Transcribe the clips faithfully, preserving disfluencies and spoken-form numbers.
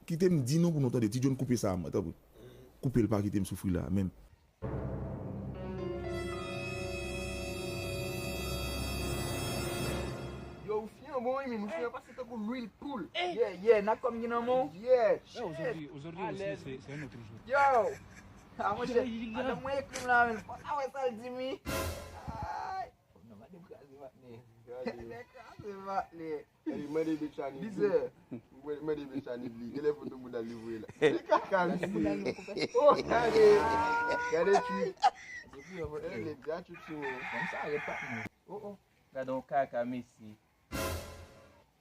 Kite m di non pou nou tande. Ti John, koupe sa, mwen, tanpri. Koupe l, pa kite m soufri la, menm. Yo, ou fiyan bon, wi, men ou fiyan pase tankou lwil poul. Yeah, yeah, n ap kòm gen nan men w. Yeah, shit. Aujourd'hui, aujourd'hui aussi, c'est, c'est un autre jour. Yo! Ah, monchè, madanm mwen ekri m la, men fò ta wè sa l di m, wi. Ay! Oh, non, madanm kraze vat, men. Nèg kraze vat, men. Gade, mande Bechani. Bizè. Mwen mande Bechani li. Genlè foto bouda l li voye la. Se kaka, misye. Oh, gade. Gade trip. Gade, gade trip sou mwen. Kòm sa, rèd pa mwen. Oh, oh. Gade yon kaka, mesye.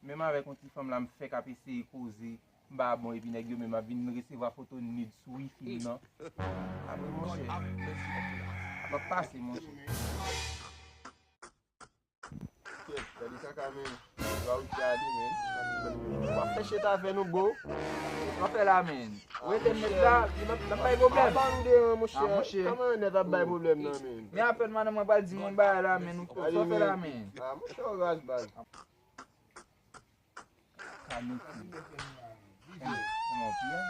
Menm avèk yon ti fanm la, m fèk ap eseye koze. M pa bon, epi nèg yo menm ap vin resevwa foto nude sou wifi m nan. Apre, monchè, ap ap pase, monchè. Kèt, gade kaka, men. Yo a wouti a di, men. W ap fè chita avè nou, bro. W ap fè la, men. Ou entènèt la, l ap, l ap bay pwoblèm. Pa ba nou deran, monchè. Ah, monchè. Kòman nèt ap bay pwoblèm nan, men? Men apèn madanm mwen pral di mwen bagay la, men. Ou sa fè la, men? Ah, monchè, w raz, baz. Kanouti. Kanouti, non, pi, hein?